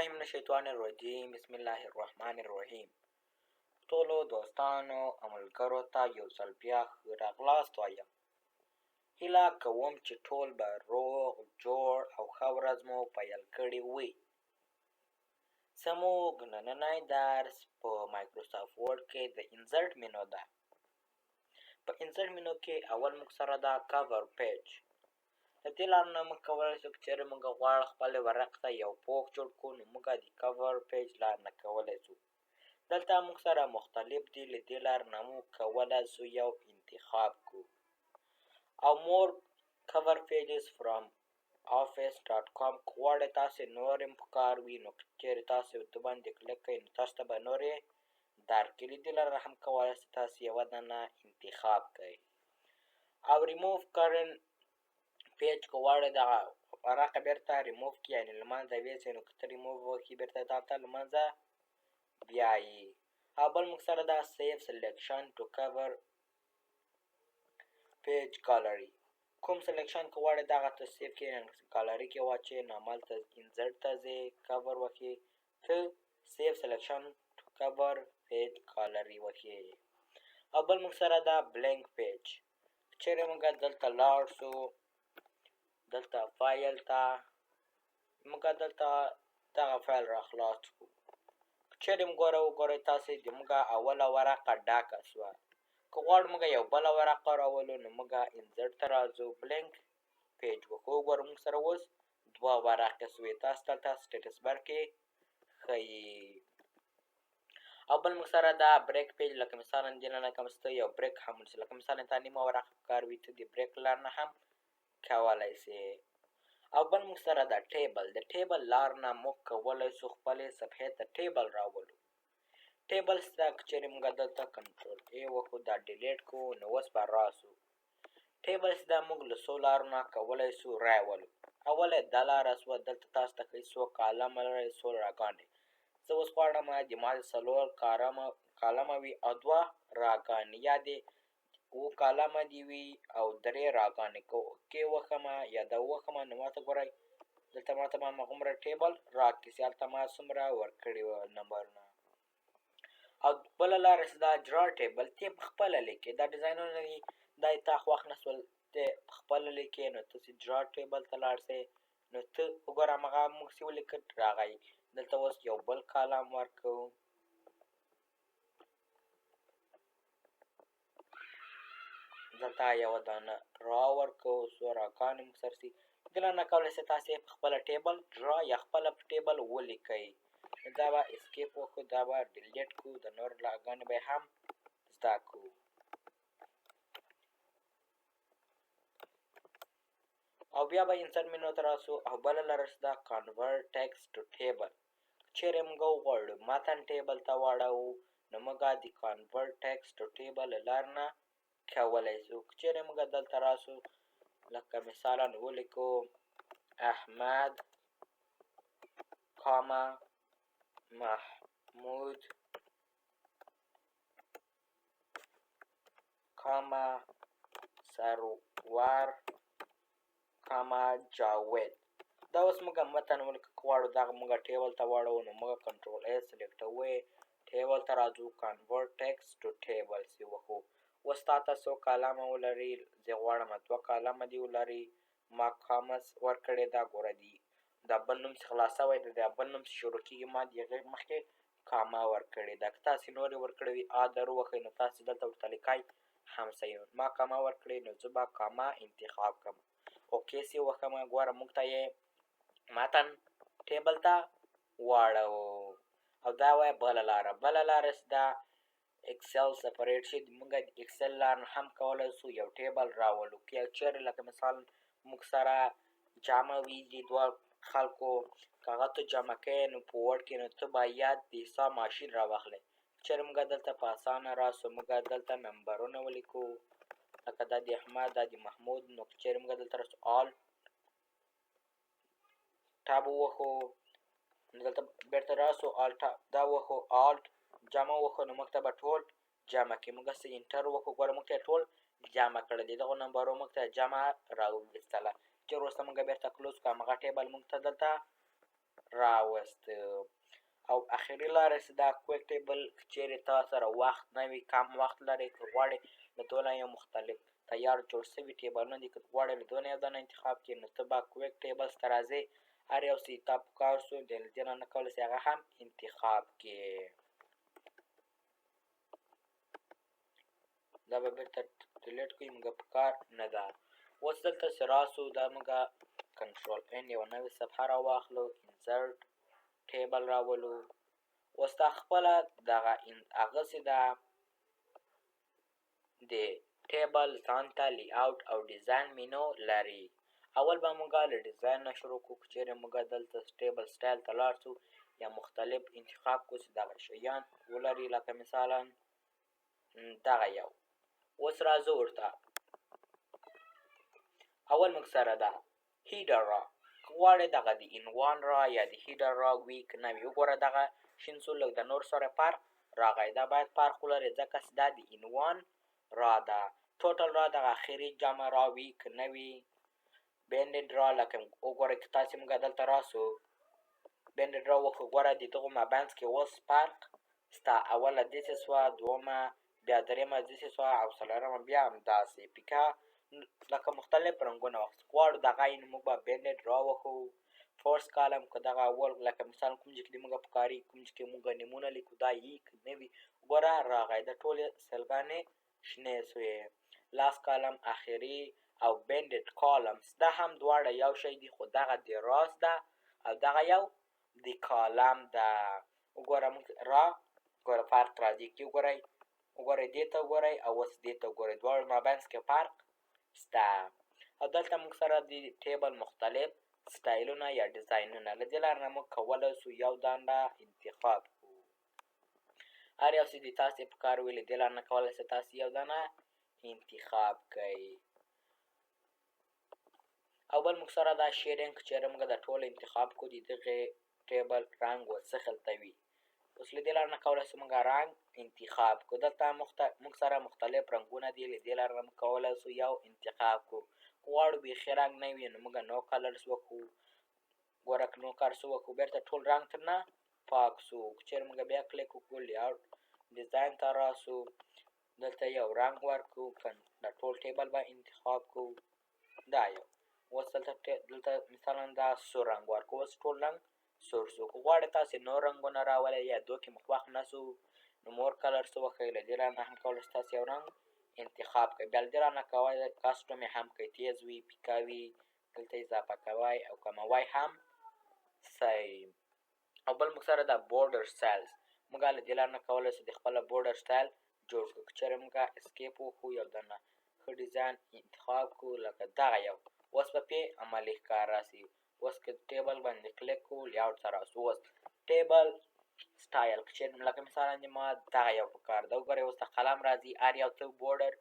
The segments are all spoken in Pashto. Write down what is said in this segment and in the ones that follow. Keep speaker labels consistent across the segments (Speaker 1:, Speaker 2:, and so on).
Speaker 1: بالله من الشیطان الرجیم، بسم الله الرحمن الرحیم. ټولو دوستانو او ملګرو ته یو ځل بیا ښه راغلاست وایم. هیله کوم چې ټول به روغ جوړ او ښه ورځ مو پیل کړې وي. زموږ نننی درس په Microsoft Word کې د insert menu ده. په insert menu کې اول موږ سره دا cover page. له دې لارې نه موږ کولی شو که چېرې موږ غواړو خپلې ورق ته یو پوښ جوړ کړو، نو موږ د cover page لار نه کولی شو. دلته موږ سره مختلف دي، له دې لارې نه موږ کولی شو یو انتخاب کړو. او more cover pages from office.com، که غواړئ تاسې نور هم پکار وي، نو که چېرې تاسې ورته باندې کلیک کړئ، نو تاسو ته به نورې درکړي. له دې لارې هم کولی شئ تاسې یوه دانه انتخاب کړئ. او ریموف کرنټ پیج، که غواړئ دغه ورقه بیرته ریموف کړي، یعنې له منځه ویسئ، نو که ته ریموف وکړي بیرته تا ته له منځه بیایي. او بل موږ سره دا save selection to cover page gallery، کوم selection که غواړئ دغه ته save کړي، یعنې gallery کې واچوې، نو همالته insert ته ځې، کور وکړي، ته save selection to cover page gallery وکړي. او بل موږ سره دا blank page، چېرې موږ دلته لاړ سو، دلته فایل ته، موږ دلته دغه فایل را خلاص کړو. چېرې موږ وګورئ تاسې د موږ اوله ورقه ډکه سوه. که غواړو موږ یو بله ورقه راولو، نو موږ insert ته راځو، blank page وکړو. وګوره، موږ سره اوس دوه ورقې سوې، تاسو دلته status bar کې ښیي. او بل موږ سره دا break page، لکه مثلا دې نه کوم څه یو break هم ونیسي، لکه مثلا تا نیمه ورقه پکار وي، ته د break لار نه هم کولی سې. او بل موږ سره دا table، د table لار نه موږ کولی سو خپلې صفحې ته table راولو. table سته، که چېرې موږ دلته control A وکړو، دا delete کړو، نو اوس به راسو table سته. موږ له څو لارو نه کولی سو راولو. اوله دا لاره سوه، دلته تاسو ته ښیي څو column لري، څو row ګانې. زه اوس غواړم د ما څلور column وي او دوه row ګانې، یا د اووه column دې وي او درې row ګانې. که OK وښمه یا دا وښمه، نو ماته ګورئ دلته ماته به هماغومره table راکړي چې هلته ما څومره ورکړي وه نمبرونه. او بله لاره چې دا draw table، ته په خپله لیکې، دا ډیزاینونه دي، دا یې تا خوښ نه سول، ته په خپله لیکې، نو ته چې draw table ته لاړ سې، نو ته وګوره هماغه موږ چې ولیکل راغی. دلته اوس یو بل column ورکوو، دلته یوه دانه row ورکوو، څو row ګانې موږ سره سي. دې لاره نه کولی شئ تاسې په خپله table draw یا خپله په table ولیکئ. دا به escape وکړو، دا به delete کړو، د نورو لارګانې به هم زده کړو. او بیا به insert menu ته راسو. او بله لاره چې دا convert text to table، چېرې موږ وغواړو متن table ته واړوو، نو موږ د convert text to table له لارې نه کولی شو. که چېرې موږ دلته راسو، لکه مثلا ولیکو احمد comma محمود comma سرور comma جاوید، دا اوس موږ متن ولیکو. که غواړو دغه موږ table ته واړوو، نو موږ control A select کوو، table ته راځو، convert text to table سي وکړو. اوس تا ته څو column ولري، زه غواړم دوه column دې ولري، ما comma ورکړې ده. ګوره دي دا بل نوم چې خلاص سوی دی، دا بل نوم چې شروع کېږي، ما د هغې مخکې comma ورکړې ده. که تاسې نورې ورکړې وي، other وښئ، نو تاسې دلته ورته لیکئ هم صحیح. ما comma ورکړې، نو زه به comma انتخاب کړم، OK سي وښم. ګوره موږ ته یې متن table ته واړوو. او دا وایه بله لاره، بله لاره چې دا Excel spreadsheet، موږ د Excel لار هم کولی سو یو table راولو. که یو چېرې لکه مثال موږ سره جمع وي د دوه خلکو، که هغه ته جمع کوې نو په Word کې، نو ته باید د حساب ماشین راواخلې. چېرې موږ دلته په اسانه راسو، موږ دلته نمبرونه ولیکو، لکه دا د احمد، دا د محمود. نو که چېرې موږ دلته راسو، alt tab ووهو، نو دلته بیرته راسو، alt tab دا ووهو، alt جمع ووهو، نو موږ ته به ټول جمع کړي. موږ هسې enter وکړو، ګوره موږ ته یې ټول جمع کړل، د دغو نمبرو موږ ته جمع راوویستله. چې وروسته موږ بیرته close کړو، هماغه table موږ ته دلته راوست. او اخري لاره چې دا quick table، که چیرې تا سره وخت نه وي، کم وخت لرې، که غواړې له دوی نه یو مختلف تیار جوړ شوي ټیبلونه دي، که غواړې له دوی نه یو دانه انتخاب کړې، نو ته به quick tables ته راځې، هر یو څه تا پکار سو د دې نه کولی سې هغه هم انتخاب کړې. دا به بیرته delete کړو، موږ پکار نه ده. اوس دلته چې راسو، دا موږ control N یوه نوې صفحه راواخلو، insert table راولو. اوس دا خپله دغه هغسې ده د table ځان ته layout او design menu لري. اول به موږ له design نه شروع کړو. که چیرې موږ دلته table style ته لاړ شو یا مختلف انتخاب کړو چې دغه شیان ولري، لکه مثلا دغه یو. اوس راځو ورته. اول موږ سره ده header را، که غواړې دغه د عنوان را یا د header را وي که نه وي. وګوره دغه شین سو، لږ د نور سره فرق راغی، دا باید فرق ولري ځکه چې دا د عنوان را ده. total را دغه اخري جمع را وي که نه وي. banded را، لکه وګورئ که تاسې موږ دلته راسو banded را وکړو، ګوره د دغو مابینځ کې اوس فرق سته. اوله داسې سوه، دومه بیا درېیمه داسې سوه، او څلورمه بیا همداسې پیکه، لکه مختلف رنګونه واخیست. غواړو دغه یې، نو موږ به banded را وښو. first column که دغه اول، لکه مثلا کوم چې کې موږ پکاري، کوم چې کې موږ نمونه لیکو، دا یي که نه وي. وګوره راغی، د ټولې سلګانې شنې سوې. last column اخري او banded columns دا هم دواړه یو شی دي، خو دغه د rows ده او دغه یو د column ده. وګوره موږ را ګوره فرق راځي کې، وګورئ، وګورئ دې ته وګورئ او اوس دې ته وګورئ، دواړو مابینځ کې فرق سته. او دلته موږ سره د table مختلف سټایلونه یا ډیزاینونه، له دې لارې نه موږ کولی سو یو دانه انتخاب کړو. هر یو څه د تاسې په کار وي، له دې لارې نه کولی سئ تاسې یو دانه انتخاب کړئ. او بل موږ سره دا shading، که چیرې موږ دا ټول انتخاب کړو د دغې table رنګ ورڅخلته وي. اوس له دې لارې نه کولی سو موږ رنګ انتخاب کړو. دلته موږ سره مختلف رنګونه دي، له دې لارې نه موږ کولی سو یو انتخاب کړو. که غواړو بیخي رنګ نه وي، نو موږ no colors وکړو. ګوره که no colors وکړو، بیرته ټول رنګ ترنه پاک سو. که چیرې موږ بیا کلیک وکړو، layout design ته راسو، دلته یو رنګ ورکړو، دا ټول table به انتخاب کړو، دا یو. اوس دلته مثلا دا سور رنګ ورکړو، اوس ټول رنګ سور سو. که غواړئ تاسې نور رنګونه راولئ یا دوه کې مو خوښ نه سو، نو more colors وښیئ. له دې لارې نه هم کولی شئ تاسې یو رنګ انتخاب کړئ. بیا له دې لارې نه کولی custom یې هم کړئ، تیز وي، پیکه وي، دلته اضافه کوی او کموی هم سئ. او بل موږ سره دا border styles، موږ له دې لارې نه کولی شو د خپله border style جوړ کړو. که چیرې موږ escape وکړو، یو دانه ښه ډیزاین انتخاب کړو، لکه دغه یو، اوس به پې عملي ښکاره سي. اوس که table باندې کلیک کړو، layout ته راسو، اوس table style، که چیرې لکه مثلا د ما دغه یو پکار ده، وګورئ اوس د قلم راځي، هر یو ته border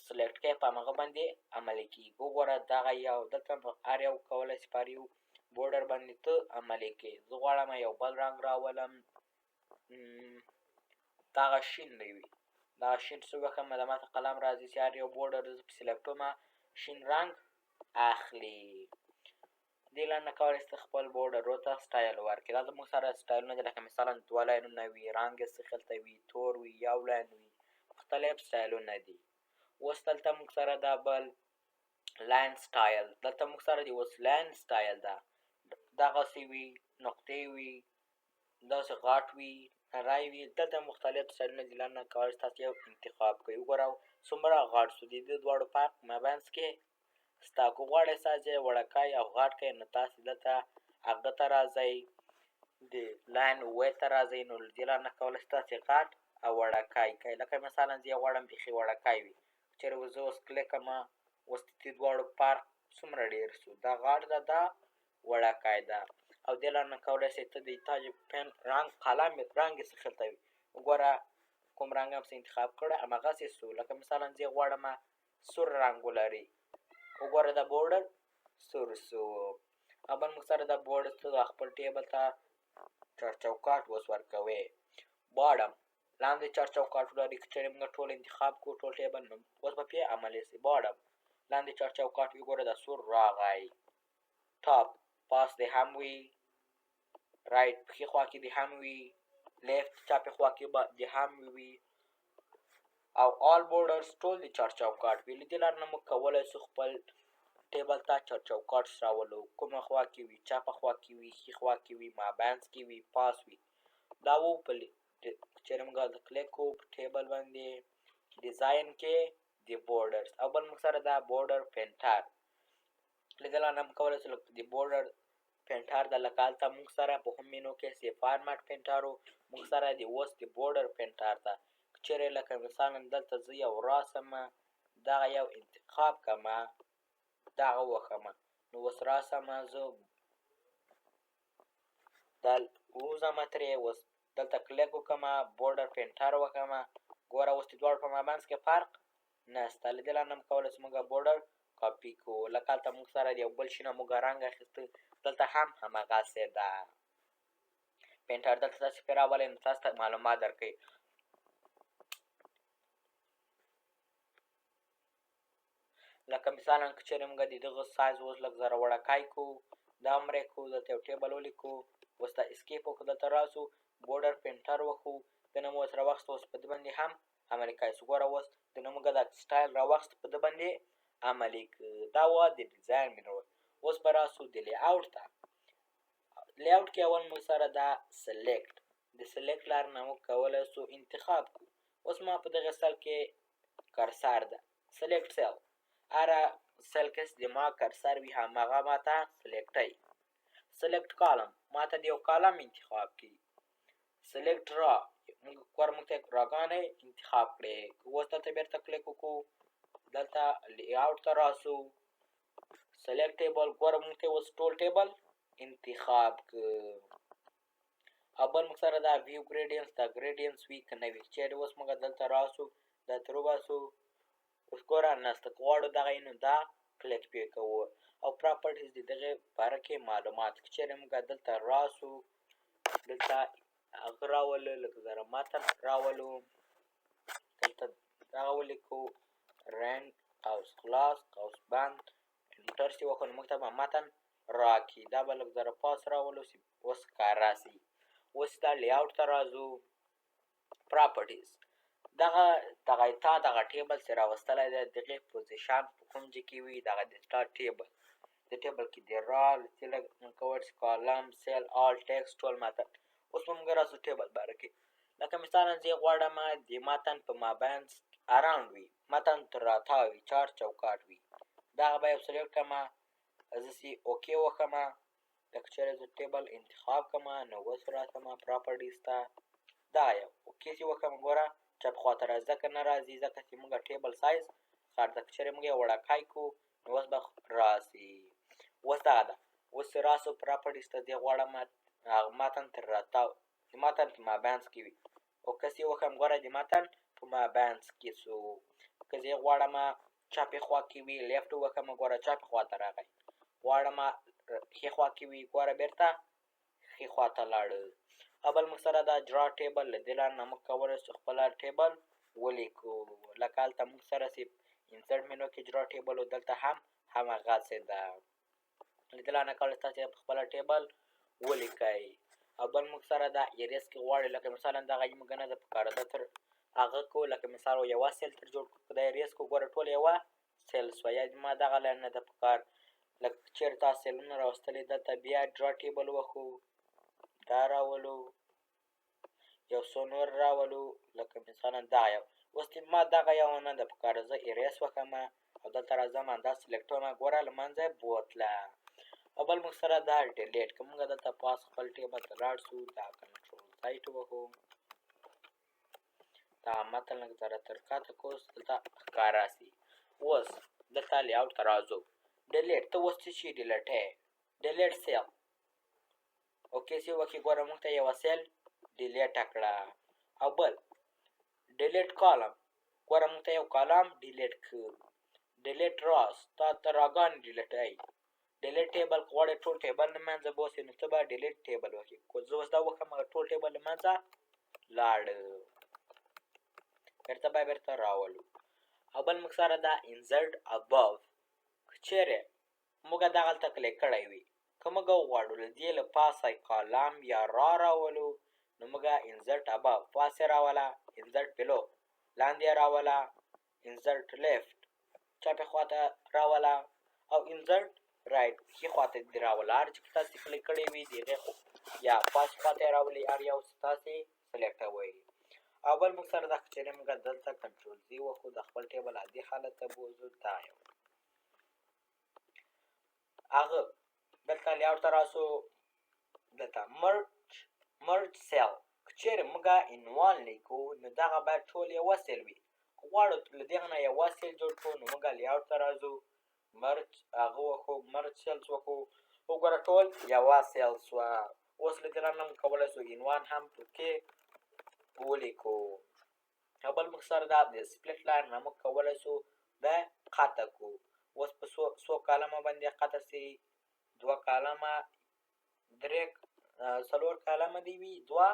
Speaker 1: select کړئ، په هماغه باندې عملي کېږي. وګوره دغه یو دلته هر یو کولی سي په هر یو border باندې ته عملي کړې. زه غواړم یو بل رنګ راولم، دغه شین دی وي، دغه شین څه وکړم، د ماته قلم راځي چې هر یو border زه په select کوم، شین رنګ اخلي. دې لارې نه کولی شئ خپل border ته سټایل ورکړئ. دا زموږ سره سټایلونه دي، لکه مثلا دوه لاینونه وي، رنګ یې څه خلته وي، تور وي، یو line وي، مختلف سټایلونه دي. اوس دلته موږ سره دا بل line style، دلته موږ سره د اوس line style ده، دغسې وي، نقطې وي، داسې غاټ وي، نری وي. دلته مختلف سټایلونه دي، لارې نه کولی شئ تاسې یو انتخاب کړئ. وګوره څومره غاټ سو، د دې دواړو فرق مابینځ کې ستا. که غواړئ ستاسې وړوکی او غټ کړئ، نو تاسې دلته هغه ته راځئ، د line width ته راځئ، نو له دې لارې نه کولی شئ تاسې غټ او وړوکی کړئ. لکه مثلا زه یې غواړم بیخي وړوکی وي، که چېرې زه اوس کلیک کړم، اوس د دې دواړو فرق څومره ډېر سو، دا غټ ده، دا وړوکی ده. او دې لارې نه کولی شئ ته د تاج pen رنګ قلم رنګ یې څه خلته وي. وګوره کوم رنګ هم څه انتخاب کړی، هماغسې سو. لکه مثلا زه یې غواړم سور رنګ ولري، وګوره دا border سور سو. او بل موږ سره دا border ته خپل table ته چارچوکاټ اوس ورکوي. bottom لاندې چارچوکاټ ولري، که چېرې موږ ټول انتخاب کړو ټول table، نو اوس به پرې عملي سي. bottom لاندې چارچوکاټ وي، ګوره دا سور راغی. top پاس دې هم وي، Right ښي خوا کې دې هم وي، left چپې خوا کې به دې هم وي، او all borders ټول د چارچوکاټ وي. له دې لارې نه موږ کولی سو خپل table ته چارچوکاټ راولو، کومه خوا کې وي، چپه خوا کې وي، ښي خوا کې وي، مابینځ کې وي، پاس وي. دا وو په چېرې موږ هلته کلیک کوو په table باندې design کې د borders. او بل موږ سره دا border painter، له دې لارې نه موږ کولی سو لکه د border painter ده، لکه هلته موږ سره په home menu کې سي format painter و، موږ سره د اوس د border painter ده. که چېرې لکه مثلا دلته زه یو راسم، دغه یو انتخاب کمه، دغه وښم، نو اوس راسم زه دا ووځم ترې، اوس دلته کلیک وکړم، border painter وکړم، ګوره اوس د دواړو په مابینځ کې فرق نشته. له دې لارې نه موږ کولی شو موږ border کاپي کړو، لکه هلته موږ سره د یو بل شي نه موږ رنګ اخیسته، دلته هم هماغسې ده. painter دلته تاسې پرې راولئ نو تاسو ته معلومات درکوي. لکه مثلا که چېرې موږ د دغه سایز اوس لږ زره وړوکی کړو، دا عمر یې کړو، دلته یو table ولیکو، اوس دا escape وکړو، دلته راسو border painter وکړو، د نه مو اوس راواخیست، اوس په ده باندې هم عملي کوي. ګوره اوس د نه موږ دا سټایل راواخیست، په ده باندې عملي کړو. دا وه د design menu. اوس به راسو د layout ته. layout کې اول موږ سره دا select، د select لارې نه موږ کولی سو انتخاب کړو. اوس ما په دغه cell کې cursor ده، select cell، هره cell کې د ما cursor وي هماغه ما ته select وي. Select column ما ته د یو column انتخاب کړي. Select row، موږ ګوره موږ ته row ګانې انتخاب کړې. که اوس دلته بېرته کلیک وکړو، دلته layout ته راسو، select table، ګوره موږ ته اوس ټول table انتخاب کړ. او بل موږ سره دا view gradients، دا gradients وي که نه وي. چېرې اوس موږ دلته راسو، دا ترې وباسو، اوس ګوره نشته. که غواړو دغه یې نو دا کلیک پرې کوو. او properties د دغې باره کې معلومات، که چېرې موږ دلته راسو، دلته هغه راولو، لږ زره متن راولو، دلته دغه ولیکو، rand قوس خلاص قوس بند، enter چې وکړو نو موږ ته به متن راکړي. دا به لږ زره پاس راولو چې اوس ښکاره سي. اوس دا layout ته راځو، properties، دغه دغه تا دغه table چې راوستلی دی، دغې position په کوم ځای کې وي، دغه د تا table، د table کې د row کولی شي column، cell، alt text، ټول متن. اوس به موږ راسو table باره کې. لکه مثلا زه غواړم د متن په مابینځ around وي، متن تر راتاو وي، چار چوکاټ وي، دغه به یو select کړم، زه سي okay وکړم. لکه چېرې زه table انتخاب کړم نو اوس راسم properties ته، دا یو okay چې وکړم، ګوره چپ خوا ته راځي، ځکه نه راځي ځکه چې موږ table size غټ ده. که چېرې موږ یې وړوکی کړو نو اوس به راسي. اوس دغه ده. اوس چې راسو properties ته، زه غواړم هغه متن تر راتاو، د متن په مابینځ کې وي، okay چې وکړم، ګوره د متن په مابینځ کې سو. که زه غواړم چپې خوا کې وي، left وکړم، ګوره چپې خوا ته راغی. غواړم ښې خوا کې وي، ګوره بېرته ښې خوا ته لاړ. او بل موږ سره دا draw table، له دې لارې نه موږ کولی شو خپله table ولیکو. لکه هلته موږ سره چې insert menu کې draw table و، دلته هم هماغسې ده. له دې لارې نه کولی تاسې خپله table ولیکئ. او بل موږ سره دا erase کې غواړئ، لکه مثلا دغه یې موږ نه ده پکار، دا تر هغه کو، لکه مثال یوه cell تر جوړ کړو، که دا erase کو ګوره ټول یوه cell سوه. یا ما دغه line نه ده پکار، لکه چېرې تاسو cell ونه راوستلې، دلته بیا draw table وښو، دا راولو، یو څو نور راولو، لکه مثلا دا یو. اوس ما دغه یو نه ده پکار، زه erase وکړم او دلته راځم، دا select کوم، ګوره له منځه یې بوتله. او بل موږ سره دا delete، که موږ دلته پاس خپل table ته لاړ سو، دا control Z وهو، دا متن لږ زره تر کښته کړو، دلته ښکاره سي. اوس دلته layout ته راځو، delete ته اوس څه شي delete یې، delete cell okay چې وکړي، ګوره موږ ته یوه cell delete کړه. او بل delete column، ګوره موږ ته یو column delete کړ. Delete rows، تا ته row ګانې delete یې. Delete table، که غواړې ټول table له منځه بوسې نو ته به delete table وکړې. که زه اوس دا وکړم، ټول table له منځه لاړ، بېرته به بېرته راولو. او بل موږ سره دا insert above، که چېرې موږ دغلته کلیک کړی وي، که موږ وغواړو له دې له پاسه column یا row راولو، نو موږ insert above پاس یې راوله، insert below لاندې یې راوله، insert left چپې خواته راوله او insert right ښي خواته دې راوله. هر چې تاسې کلیک کړی وي د هغې یا پاس خواته یې راولي، هر یو تاسې سلیکټوئ. او بل موږ سره دا، که چېرې موږ دلته control Z وکړو، د خپل table عادي حالت ته بوځو. دا یو هغه دلته layout ته راسو، دلته merge cell. که چېرې موږ عنوان لیکو، نو دغه باید ټول یوه cell وي. که غواړو له دغه نه یوه cell جوړ کړو، نو موږ layout ته راځو، merge هغه وکړو، merge cells وکړو. وګوره، ټول یوه cell سوه. اوس له دې نه موږ کولی سو عنوان هم پکې ولیکو. او بل موږ سره دا د split line نه موږ کولی سو دا قطع کو. اوس په څو څو column ه باندې قطع سي؟ دوه column ه، درې، څلور column ه دی وي، دوه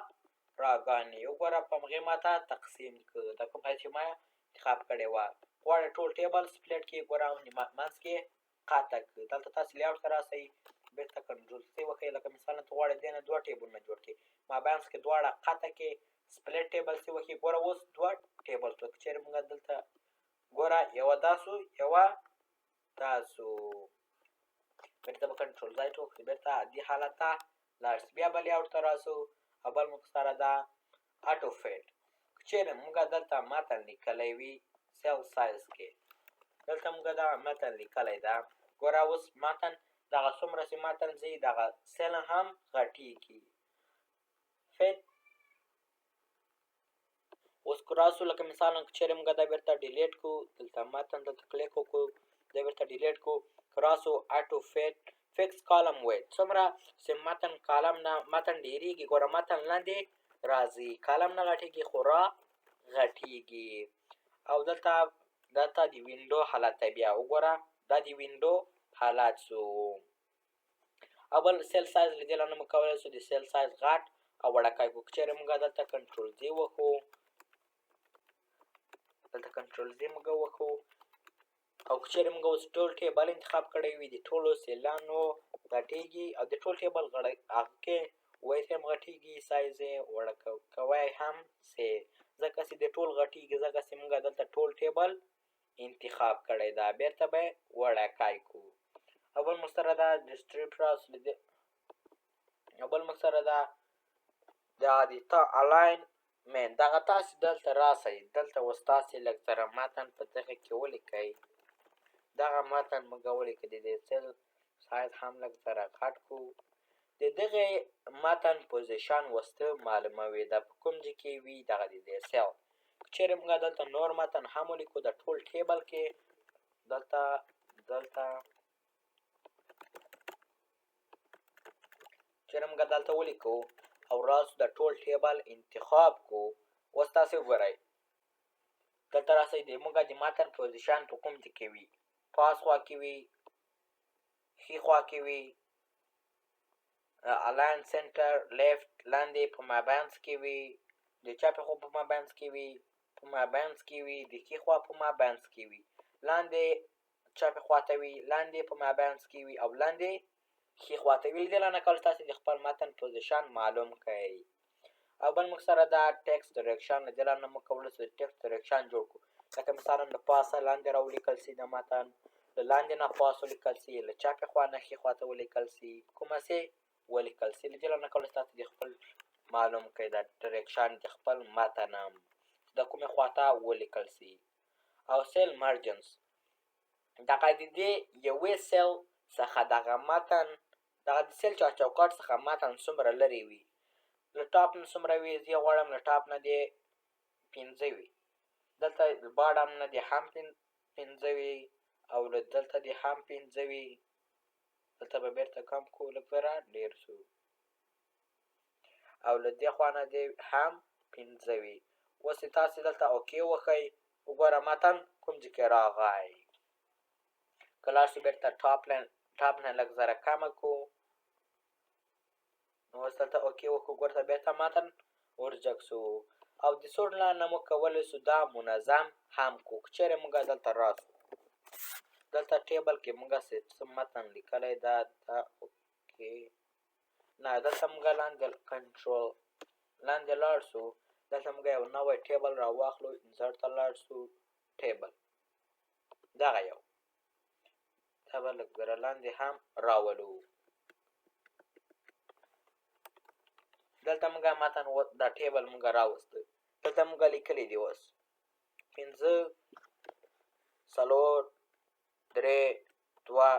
Speaker 1: row ګانې. وګوره، په همغې ماته تقسیم که دا کوم ځای چې ما انتخاب کړې وه. غواړې ټول table split کې، ګوره، منځ کې قطع کړ. دلته تاسو layout ته راسئ، بیرته control C وکړئ. لکه مثلا ته غواړې دې نه دوه table ونه جوړ کړې، مابینځ کې دواړه قطع کې، split table C وکړي. ګوره، اوس دوه table سو. که چېرې موږ دلته ګوره، یوه دا سو، یوه دا سو. بیرته به control Z وکړو، بیرته عادي حالت ته لاړ سي. بیا به layout ته راسو. او بل موږ سره دا auto fit. که چېرې موږ دلته متن لیکلی وي، cell size کې دلته موږ دا متن لیکلی ده، ګوره، اوس متن دغه څومره چې متن ځي، دغه cell هم غټیږي. fit اوس که راسو، لکه مثلا که چېرې موږ دا بیرته delete کو، دلته متن دلته کلیک وکړو، دا بیرته delete کو، که راسو auto fit fix column width، څومره چې متن column نه متن ډیریږي، ګوره، متن لاندې راځي، column نه غټیږي خو row غټیږي. او دلته د window حالت ته بیا وګوره، دا د window حالت سو. او بل cell size، له دې لاندې موږ کولی سو د cell size غټ او وړوکی کړو. که چېرې موږ دلته control Z وکړو، دلته control Z موږ وکړو، او که چېرې موږ اوس ټول table انتخاب کړی وي، د ټولو cell انو غټیږي او د ټول table هغه کې width هم غټیږي، سایز یې وړوکی کوی هم سي، ځکه چې د ټول غټیږي، ځکه چې موږ دلته ټول table انتخاب کړی دا. بیرته به یې وړوکی کړو. او بل موږ سره دا distribute له، او بل موږ سره دا د تا alignment. دغه تاسې دلته راسئ، دلته اوس تاسې لږ سره متن په دغه کې ولیکئ. دغه متن موږ ولیکئ، د دې cell size هم لږ سره غټ کړو. د دغه متن position اوس ته معلوموي دا په کوم ځای کې وي دغه د دې cell. که چېرې موږ دلته نور متن هم ولیکو د ټول table کې، دلته چېرې موږ دلته ولیکو او راسو د ټول table انتخاب کو، اوس تاسې وګورئ، دلته راسئ، د موږ د متن position په کوم ځای کې وي؟ پاس خوا کې وي، ښي خوا کې وي، align center، left، لاندې په مابینځ کې وي، د چپې خوا په مابینځ کې وي، په مابینځ کې وي، د ښي خوا په مابینځ کې وي، لاندې چپې خواته وي، لاندې په مابینځ کې وي او لاندې ښي خواته وي. له دې لاندې کول تاسې د خپل متن position معلوم کړئ. او بل موږ سره دا text direction، له دې لاندې موږ کولی شو text direction جوړ کړو. لکه مثلا له پاسه لاندې راولیکل سي د متن، له لاندې نه پاس ولیکل سي، له چپې خوا نه ښي خواته ولیکل سي، کومه سي ولیکل سي. له دې لاندې کولی تاسو د خپل معلوم کړئ دا direction د خپل متن هم د کومې خواته ولیکل سي. او cell margins، دغه د دې یوې cell څخه دغه متن، دغه د cell چوکاټ څخه متن څومره لرې وي، له top نه څومره وي. زه غواړم له top نه دې 5 وي، دلته bottom نه دې هم 5 وي او له دلته دې هم 5 وي. دلته به بیرته کم کو، لږ ذره ډېر سو، او له دې خوا نه دې هم 5 وي. اوس چې تاسې دلته okay وښئ، وګوره متن کوم ځای کې راغی. که لاړ شو بیرته top line، top نه لږ ذره کمه کو، نو اوس دلته okay وکړو، ګورته بیرته متن ورجګ سو. او د sort لاندې نه موږ کولی سو دا منظم هم کو. که چېرې موږ دلته راسو، دلته table کې موږ څه متن لیکلی دا okay. وښې. نه، دلته موږ لاندې کنټرول لاندې لاړ سو، دلته موږ یو نوی table راواخلو، insert ته لاړ سو، table دغه یو دا به لږ لاندې هم راولو. دلته موږ متن دا table موږ راوسته. دلته موږ لیکلي دي اوس 5 4 3 2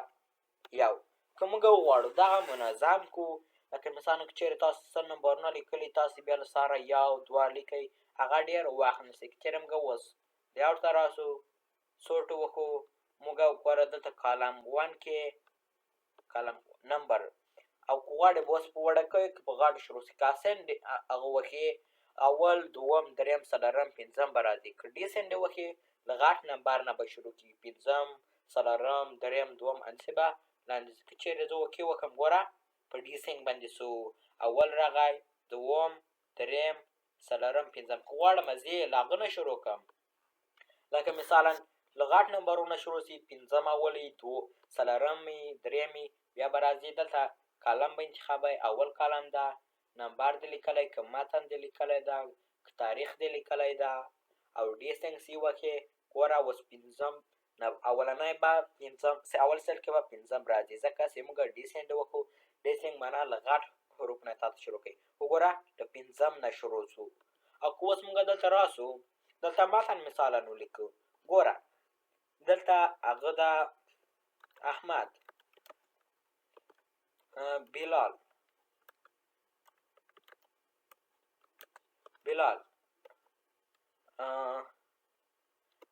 Speaker 1: 1. که موږ وغواړو دغه منظم کو، لکه مثلا که چېرې تاسو څه نمبرونه لیکلي، تاسو بیا له سره 1 2 لیکئ، هغه ډېر وخت نیسي. که چېرې موږ اوس layout ته راسو، sort وکړو، موږ ګوره دلته column 1 کې column number، او که غواړې اوس په وړوکی که په غاړه شروع سي، که ascend هغه وښې اول دوم دریم څلورم پنځم به راځي. که descend وښې له غټ نمبر نه به شروع کېږي، پنځم څلورم دریم دوم همداسې به لاندې ځي. که چېرې زه okay وکړم، ګوره په descend باندې سو، اول راغی دوم دریم څلورم پنځم. که غواړم زه یې له هغه نه شروع کړم، لکه مثلا له غټ نمبرونه شروع سي، پنځم اول یي، څلورم یي، دریم یي، بیا به راځي دلته column به انتخابوي، اول column ده، نمبر دې لیکلی، که متن دې لیکلی ده، که تاریخ دې لیکلی ده، او descend سي وښې. ګوره اوس پنځم اولنی به پنځم، اول cell کې به پنځم راځي، ځکه چې موږ descend وکړو. descend معنا له غټ حروف نه تاته شروع کوي. وګوره له پنځم نه شروع سو. او که اوس موږ دلته راسو، دلته متن مثلا ولیکو، ګوره دلته هغه ده احمد، بلال، بلال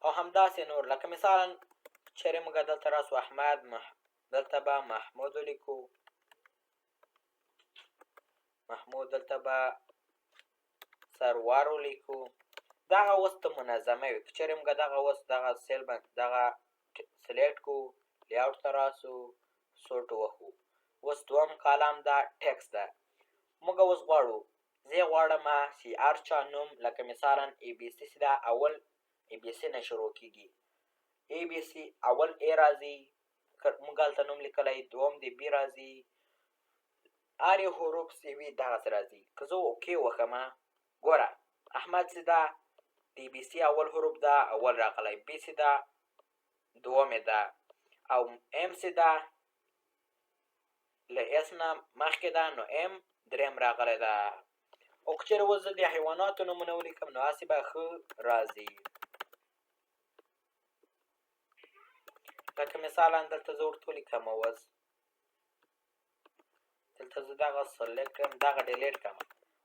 Speaker 1: او همداسې نور. لکه مثلا چېرې موږ دلته راسو احمد، دلته به محمود ولیکو، محمود، دلته به سرور ولیکو. دغه اوس ته منظمه وي. که چېرې موږ دغه اوس دغه cell باندې دغه select کو، layout ته راسو، sort وښو. اوس دوم column ده text ده. موږ اوس غواړو، زه غواړم چې هر چا نوم، لکه مثلا A B C چې ده، اول A B C نه شروع کېږي، A B C اول A راځي، موږ هلته نوم لیکلی، دوم د B راځي، هر یو حروف چې وي دغسې راځي. که زه okay وښم، ګوره احمد چې ده د B C اول حروف ده، اول راغلی، B چې ده دوم یې ده، او M چې ده له S نه مخکې ده، نو M دریم راغلی ده. او که چېرې اوس زه د حیواناتو نومونه ولیکم، نو هسې به ښه راځي. لکه مثلا دلته زه ورته ولیکم، اوس دلته زه دغه select کړم، دغه delete کړم.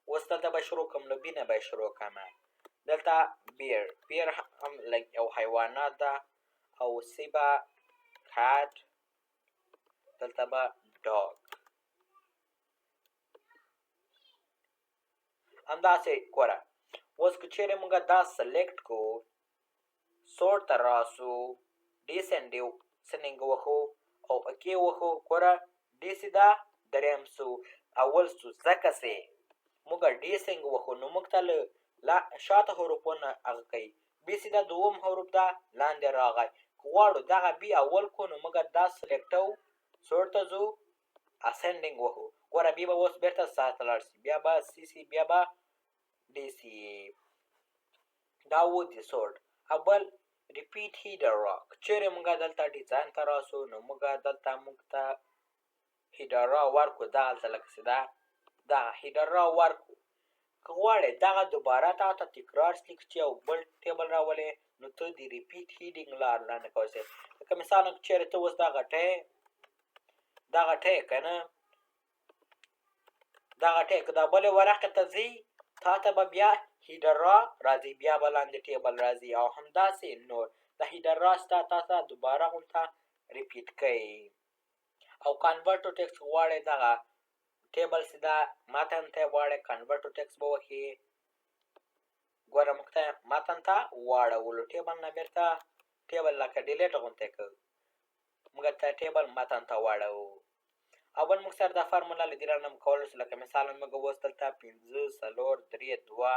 Speaker 1: اوس دلته به شروع کړم، له B نه به شروع کړم. دلته bear، bear هم یو حیوانات ده، او C به cat، دلته به dog. همداسې ګوره اوس که چېرې موږ دا select کړو، sort ته راسو، descending وښو او okay وښو، ګوره D سي ده دریم سو، اول سو، ځکه چې موږ descending وښو، نو موږ ته له شاته حروفونه هغه کوي. B سي ده دوم حروف ده، لاندې راغی. که غواړو دغه B اول کړو، نو موږ دا select کوو، sort ته ځو، ascending وښو. ګوره B به اوس بېرته سر ته لاړ سي، بیا به C سي، بیا به D سي. دا و د sort. او بل repeat header row. که چېرې موږ دلته design ته راسو، نو موږ دلته موږ ته header row ورکړو، دغلته لکه چې ده دغه header row ورکړو. که غواړې دغه دوباره تا ته تکرار سي، که چې یو بل table راولې، نو ته د repeat heading لار لاندې کولی سې. لکه مثلا که چېرې ته اوس دغه ټی، دغه ټی که نه، دغه ټی که دا بلې ورقې ته ځي، تا ته به بیا header row راځي، بیا به لاندې table راځي، او همداسې نور. د header row ستا تا ته دوباره غونته repeat کوي. او convert to text غواړې دغه table چې ده متن ته غواړې convert to text به وښې، ګوره موږ ته متن ته واړولو، table نه بېرته table لکه delete غونته کړ، موږ ته table متن ته واړوو. او بل موږ سره دا فارموله له دې لارې نه کولی شو. لکه مثلا موږ اوس دلته 5 4 3 2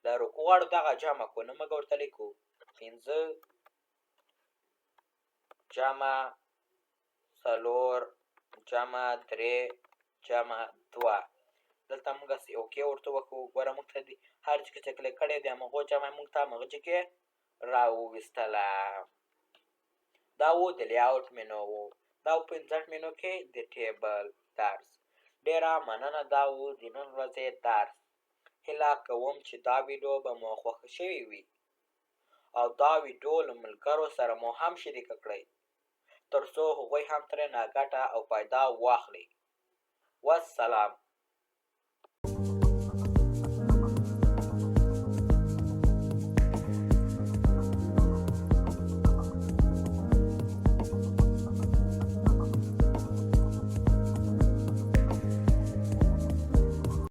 Speaker 1: لرو، که غواړو دغه جمع کړو، نو موږ ورته لیکو 5 جمع 4 جمع 3 جمع 2. دلته موږ okay ورته وکړو. ګوره موږ ته هر څه چې کلیک کړی د همغو جمع موږ ته همغه کې راوویستله. دا و د layout menu و، دا و په insert menu کې د table درس. ډېره مننه، دا و د نن ورځې درس. هیله کوم چې دا ویډیو به مو خوښه شوې وي او دا ویډیو له ملګرو سره مو هم شریکه کړئ، تر څو هغوی هم ترېنه ګټه او فایده واخلي. والسلام.